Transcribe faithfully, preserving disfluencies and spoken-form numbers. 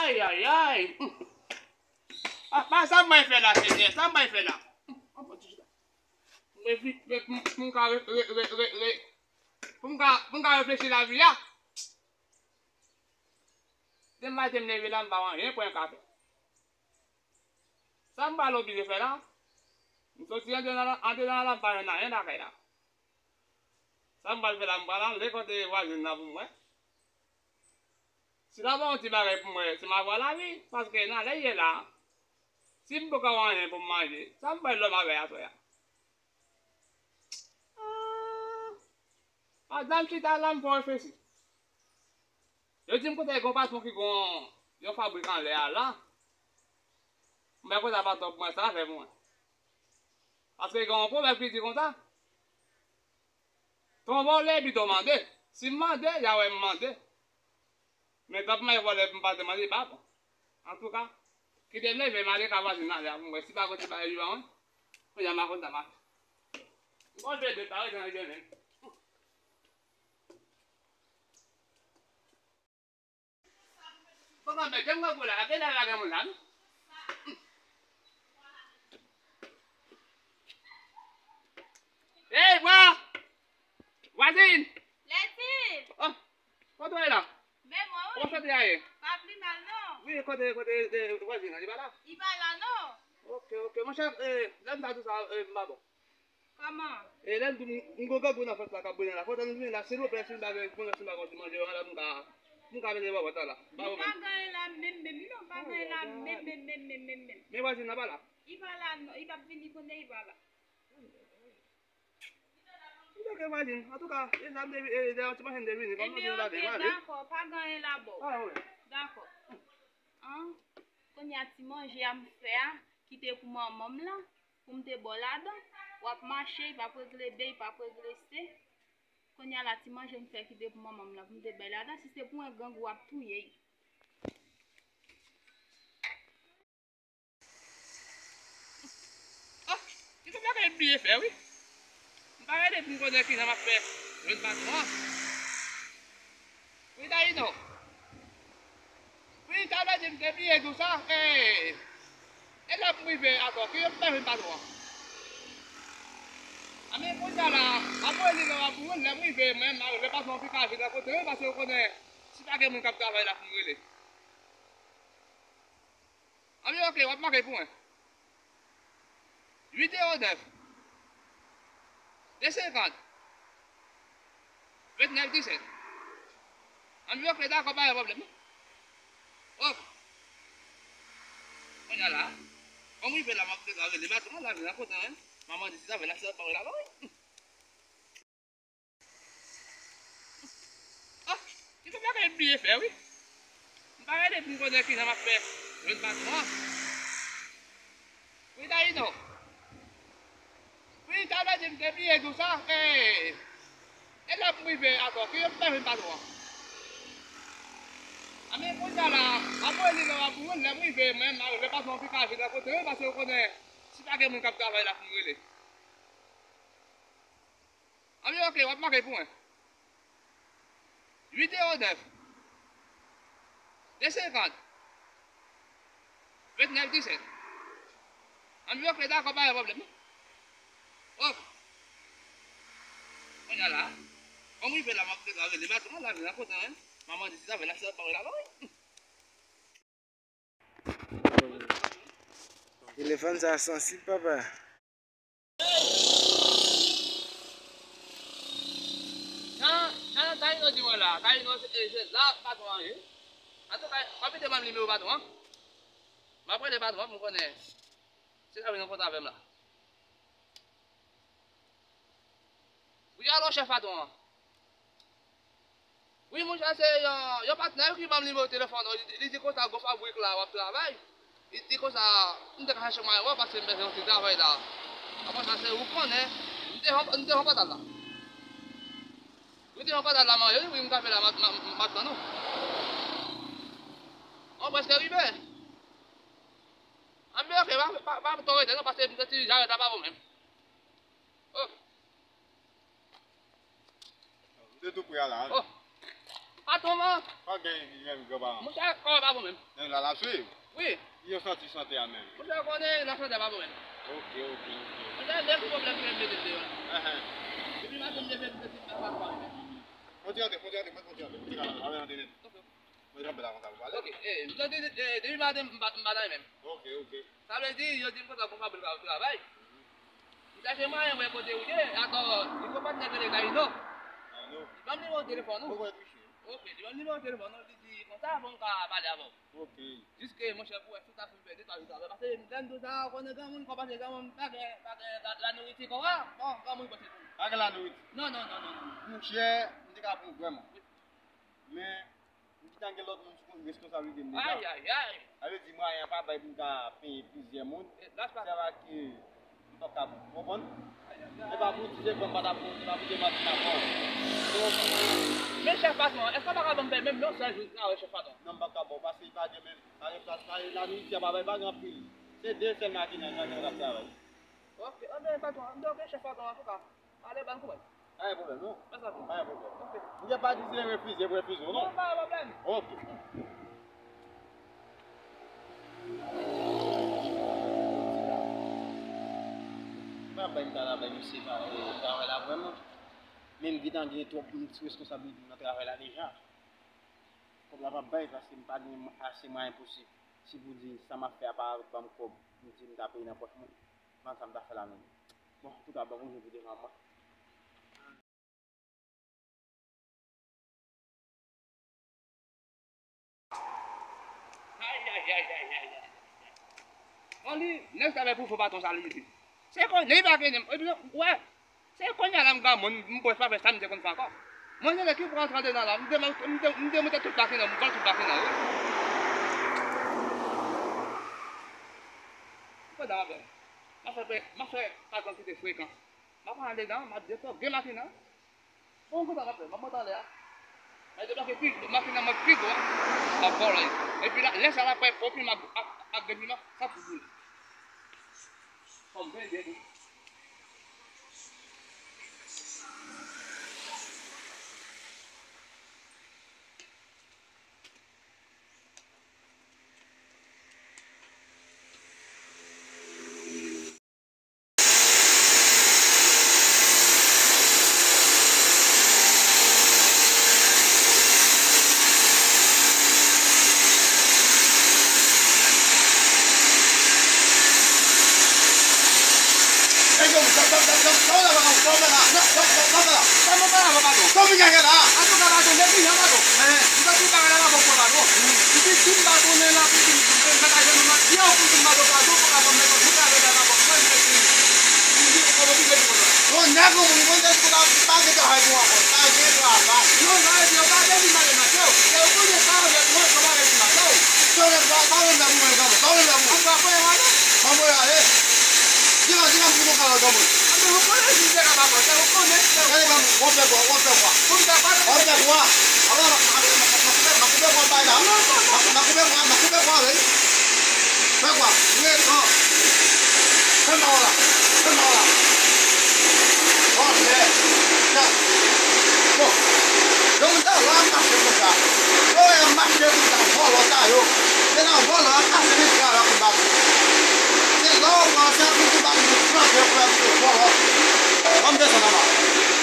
Ay, ay, ay. Papa, sa m bay fè la, Senyè? Sa m bay fè la? Mwen fi-, mwen, pou m, pou m ka re-, re-, re-, re-, re-, pou m ka, pou m ka reflechi lavi a. Depi maten m leve la, m pa wè anyen, pran kafe. Sa m pral oblije fè la? M soti andedan la, andedan la, m pa jwenn anyen lakay la. Sa m pral fè la? M pral ale kote vwazin nan pou m wè. Si l ap ba yon ti bagay pou mwen, se m ap pral ale, paske nan lè l ye la, si m poko wè anyen pou m manje, sa m pral lòm avè aswè a? Ah, pandan m chita la, m fè reflechi. Yo di m konsa gen yon patwon ki gen yon, yon fabrik anlè a la. M pa konn sa patwon pou mwen sa fè pou mwen. Paske gen yon pwovèb ki di konsa, ton vòlè bito mande. Si m mande, y a wè m mande. Men tanpri m al vòlè pou m pa te mande, pa bon. Antouka, kite m leve, m ale ka vwazin nan la pou m wè si pa gon ti bagay li ban mwen. Kounye a m a konn sa m a fè. M konn fè de pare jan li gen menm. Kòman mèt, janm grangou la, gen lè pa gen moun la, non? Ey, vwa! Vwazin! Lètin! Oh, kote w ye la? Men mwen, wi. Kòman sante a ye? Pa pli mal, non. Wi, kote, kote, eh, vwazin nan, li pa la? Li pa la, non. Ok, ok. Monchè, eh, lè m ta di w sa, eh, m pa bon. Kòman? E lè m di w, m gon grangou nan vant la k ap boulen la. Kontan nou vini la, silvouplè, si m pa gen, si m pa gen ti manje, la pou m ka, pou m ka mete bò vant la. M pa gen anyen la menm, menm, non, m pa gen anyen la menm, menm, menm, menm, menm, menm. Men vwazin nan pa la? Li pa la, non, li p ap vini, konnen li pa la. M te gen vwazin. Antouka, e sa m te, e, e, ti manje m te vini, kòm nou vin lave, m ale. Ebyen, ok, dakò, pa gen anyen la bò. Ah, wi. Dakò. An, kounye a ti manje a m fè a, ki te pou manman m lan, pou m te ba w ladan, w ap mache, li p ap regle B, li p ap regle C. Kounye a la, ti manje m fè ki te pou manman m lan, pou m te bay ladan, si se pou yon grangou, w ap touye l. Ah, ki fè m pa ka bliye fè, wi. M pa rele pou m konnen kijan m ap fè jwenn patwon an. Wi, Dayino. Wi, talè di m te bliye di w sa. E, e lè m rive atò, ki yo m pa jwenn patwon an? Anben, kounye a la, m ap voye nimewo a pou ou, lè m rive, mwen, m a rele patwon an pi ka vit nan kote, wi, paske ou konnen, si pa gen moun k ap travay la pou m rele. Anben, ok, w ap make pou mwen. Uit zewo nèf, de senkant, vennèf disèt. Anben, ok, dakò, pa gen pwoblèm, non. Ok. Kounye a la, kòm rive la, m ap deklare li, patwon an la vin nan kote mwen. M a mande si zafè la, si zafè la, wi. Ah, ki fè m pa ka bliye fè, wi. M pa rele pou m konnen kijan m ap fè jwenn patwon an. Wi, Dayino. Wi, talè di m te bliye di w sa. E, e lè m rive atò, ki yo m pa jwenn patwon an? Anben, kounye a la, m ap voye nimewo a pou ou, lè m rive, mwen, m a rele patwon an pi ka vit nan kote, wi, paske ou konnen, si pa gen moun k ap travay la pou m rele. Anben, ok, w ap make pou mwen. Uit zewo nèf, de senkant, vennèf disèt. Anben, ok, dakò, pa gen pwoblèm, non. Ok. Kounye a la, kòm rive la, m ap deklare li, patwon an la vin nan kote mwen. M a mande si zafè la, si zafè la, wi. Telefòn sa sansib, papa. Jan, jan Dayino di mwen la, Dayino se, se la patwon an ye. Antouka, w ap kite ban m nimewo patwon an. M ap rele patwon an pou m konnen si l ap vin rankontre avè m la. Wi, alo, chèf patwon an. Wi, monchè, se yon, yon patnè ki ban m nimewo telefòn ou. Li, li di konsa, gon fabrik la w ap travay. Li di konsa, m te ka chèche mwayen wè w, paske m bezwen yon ti travay la. Apre sa, se ou konnen, m te fè, m te fè yon patat la. Wi, m te fè yon patat la manje, wi, m kanpe la, m ap, m ap, m ap tann ou. Mwen prèske rive. Anben, ok, pa, pa, pa twò rete non, paske m santi jarèt la pa bon menm. Oh. M te tou pre a la. Oh. Patwon an. Pa gen, gen granpa an. Monchè, kò pa bon menm. Nèg la, l ap swiv. Wi. Yo santi sante a menm. Monchè, konnen nan sante pa bon menm. Ok, ok, ok. Monchè, lè pou pwoblèm ke m mete deyo la. Depi maten m leve m santi m pa pa menm. Fon ti antre, fon ti antre, fon ti antre. Fon ti antre, fon ti antre. Ok. Mwen kanpe la konsa pou pale. Ok, eh, m santi, eh, depi maten m pa, m pa nan menm. Ok, ok. Sa vle di, yo di m konsa pou m pa travay. M chache mwayen wè kote ou ye, atò, li pran patnè rele Gayino. Gayino. Li ban m nimewo telefòn ou. Mwen wè touche. Ok, li ban m nimewo telefòn ou, li di konsa pou m ka pale avè w. Ok. Jiske, monchè, pou wè si w ta fin fè de twa jou travay. Paske lè m di w sa, konnen granmoun, kò pase granmoun, pa gen, pa gen la, la nouriti kò a, bon, granmoun pase tou. Pa gen la nouriti. Non, non, non, non, non. Monchè, m te ka pran w vrèman. Wi. Men, m gentan gen lòt moun sou kont responsablite m deja. Ay, ay, ay. Sa vle di mwayen an pa bay pou m ka peye plizyè moun. E, laj pa. Sa va ke m p ap ka konprann. Ay, ay, ay. Se pa pou ti senkant m pa t ap konn, se pa pou de matin avan. Men chèf patwon, èske w pa ka ban m fè menm yon sèl jou travay chèf patwon? Non, m p ap ka ba w, paske pa gen menm, pa gen plas, pa gen la nouriti a pa bay, pa gen anpil. Se de sèl makinan, makinan k ap travay. Ok, anben patwon, anben ok, chèf patwon, antouka. Ale, ban kouway. Pa gen pwoblèm, non. Pa sa pou. Pa gen pwoblèm. Ok. Ou gen pa di si refize, refize w, non? Non, pa gen pwoblèm. Ok. Mwen bay m ta la bay misye pa, eh, travay la vrèman. Men m gentan gen twòp responsablite nan travay la deja. Kòb la p ap bay paske m pa gen ase mwayen posib. Si pou di sa m ap fè a pa ban m kòb, m di m ta peye nan pòch mwen. Ban sa m ta fè la menm. Bon, antouka, ban m yon jou pou devan mwen. Ay, ay, ay, ay, ay, ay. Bon, li, nèg sa fè pou fo patwon sa li di. Se konnen li pa gen, epi, wè, se kounye a la m granmoun, m pwòch pa fè sa m te konn fè ankò. Mwen se nèg ki pran trant de nan la, m te, m te, m te monte tout makinan, m vann tout makinan, wi. Kounye a, m ap fè, m ap fè patwon kite frekan. M ap pran andedan, m ap detòge makinan. Bon, konsa m ap fè, m ap monte anlè a. M ap deplase pi, makinan mwen pi gwo a. M ap vòlò l. Epi la, lè sa la, apre, epi m ap, ap, ap gen piman, sa pou boule. Fò m veye byen tou. Yon nèg ou moun, mwen te di pa gen travay pou ankò, pa gen travay. Non, sa vle di yo pa gen di male mache w. Yo konnen sa yo gen pou yo travay pou mache w. Sa w vle fè, sa w vle fè pou mwen, sa w vle fè pou mwen. An pa konnen wale. Ban mwen ale. Di lan, di lan, pou nou ka wè granmoun. An men ou konnen si se ka pa fè, ou konnen. Gade granmoun, w ap fè kwa, w ap fè kwa. Pou m fè kwa, w ap fè kwa. Avan, m ap, m ap, m ap, m ap koupe kwa bay la. M ap, m ap koupe kwa, m ap koupe kwa, wi. Fè kwa, wi, an. Fè mò la, fè mò la. Vòlè. Bon. Yo moun sa yo ap mache konsa. Yo ap mache konsa, vòlò sa yo. Se nan vòlò ap mache nan travay pou bak. Se lè w pran se pou bak pou plante pou ap vòlò. Ban m desann anba.